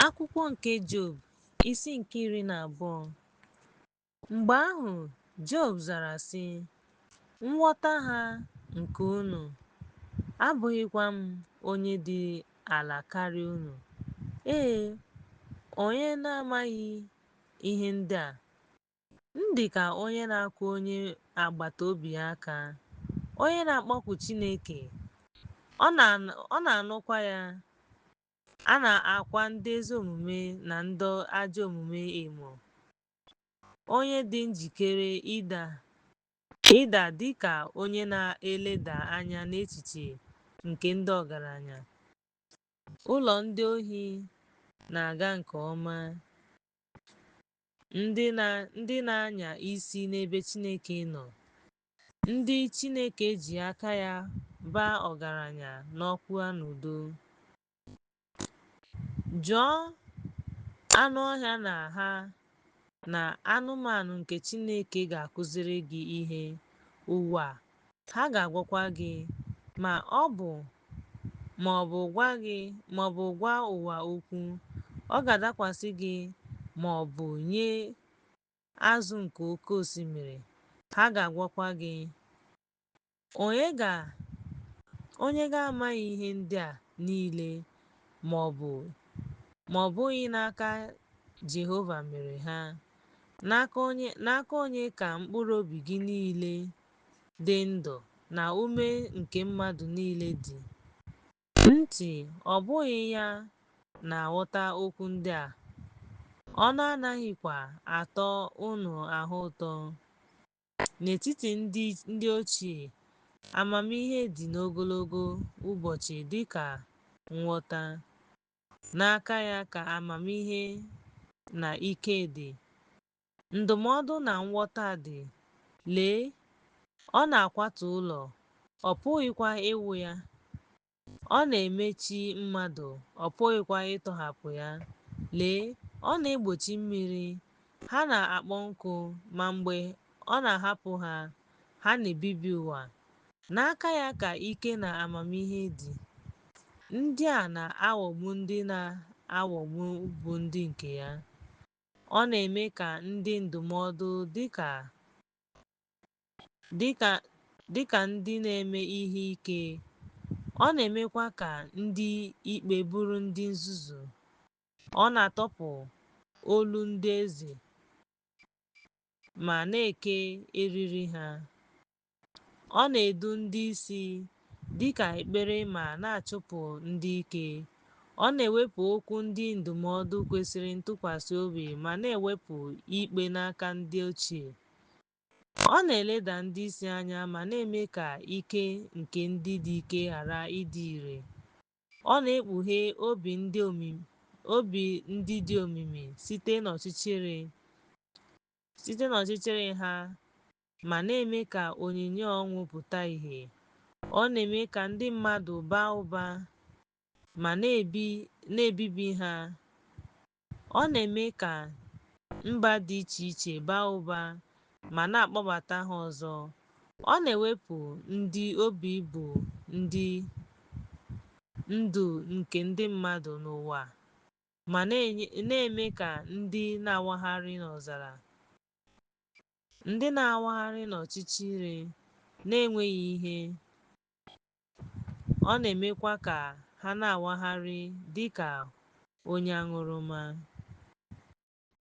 Akwụkwọ nke Job, isi nke 12. Mgbe ahụ Job zara sị, Nghọta ha nke unu, abụghịkwa m onye dị ala karịa unu. Ee, onye na-amaghị ihe ndị a? M dị ka onye na-akụ onye agbata obi ya aka, onye na-akpọku Chineke, ọ na-anụkwa ya. A na-akwa ndị ezi omume na ndị ajọ omume emo, onye dị njikere ịda dị ka onye na-eleda anya n'echiche nke ndị ọgaranya. Ụlọ ndị ohi na-aga nke ọma, ndị na-anya isi n'ebe Chineke nọ, ndị Chineke ji aka ya baa ọgaranya nọkwa n'udo. Jụọ anụ ọhịa na ha na anụmanụ nke Chineke ga-akụziri gị ihe, ụwa, ha ga-agwakwa gị, ma ọ bụ gwa ụwa okwu, ọ ga-adakwasị gị, ma ọ bụ nye azụ nke oke osimiri, ha ga-agwakwa gị. Onye ga-amaghị ihe ndị a niile, ma ọ bụghị n'aka Jehova mere ha? N'aka onye ka mkpụrụ obi gị niile dị ndụ na ume nke mmadụ niile dị? Ntị, ọ bụghị ya na-aghọta okwu ndị a, ọnụ anaghịkwa atọ unu ahụ ụtọ. N'etiti ndị ochie, amamihe dị n'ogologo ụbọchị dị ka nghọta. N'aka ya ka amamihe na ike dị, ndụmọdụ na nghọta dị. Lee, ọ na-akwatu ụlọ, ọ pụghịkwa iwu ya. Ọ na-emechi mmadụ, ọ pụghịkwa ịtọhapụ ya. Lee, ọ na-egbochi mmiri, ha na-akpọ nkụ, ma mgbe ọ na-ahapụ ha, ha na-ebibi ụwa. N'aka ya ka ike na amamihe dị. Ndị a na-aghọgbu ndị na-aghọgbu bụ ndị nke ya. Ọ na-eme ka ndị ndụmọdụ dị ka ndị na-eme ihe ike, ọ na-emekwa ka ndị ikpe bụrụ ndị nzuzu. Ọ na-atọpụ olu ndị eze ma na-eke eriri ha. Ọ na-edu ndị isi dịka ekpere ma na-achụpụ ndị ike. Ọ na-ewepụ okwu ndị ndụmọdụ kwesịrị ntụkwasị obi ma na-ewepụ ikpe n'aka ndị ochie. Ọ na-eleda ndị isi anya ma na-eme ka ike nke ndị dị ike ghara ịdị ire. Ọ na-ekpughe obi ndị dị omimi site n'ọchịchịrị ha ma na-eme ka onyinyo ọnwụ pụta ìhè. Ọ na-eme ka ndị mmadụ baa ụba ma na-ebibi ha. Ọ na-eme ka mba dị iche iche baa ụba ma na-akpọbata ha ọzọ. Ọ na-ewepụ ndị obi bụ ndị ndu nke ndị mmadụ n'ụwa ma na-eme ka ndị na-awagharị n'ọzara, ndị na-awagharị n'ọchịchịrị na-enweghị ihe. Ọ na-emekwa ka ha na-awagharị dị ka onye aṅụrụma.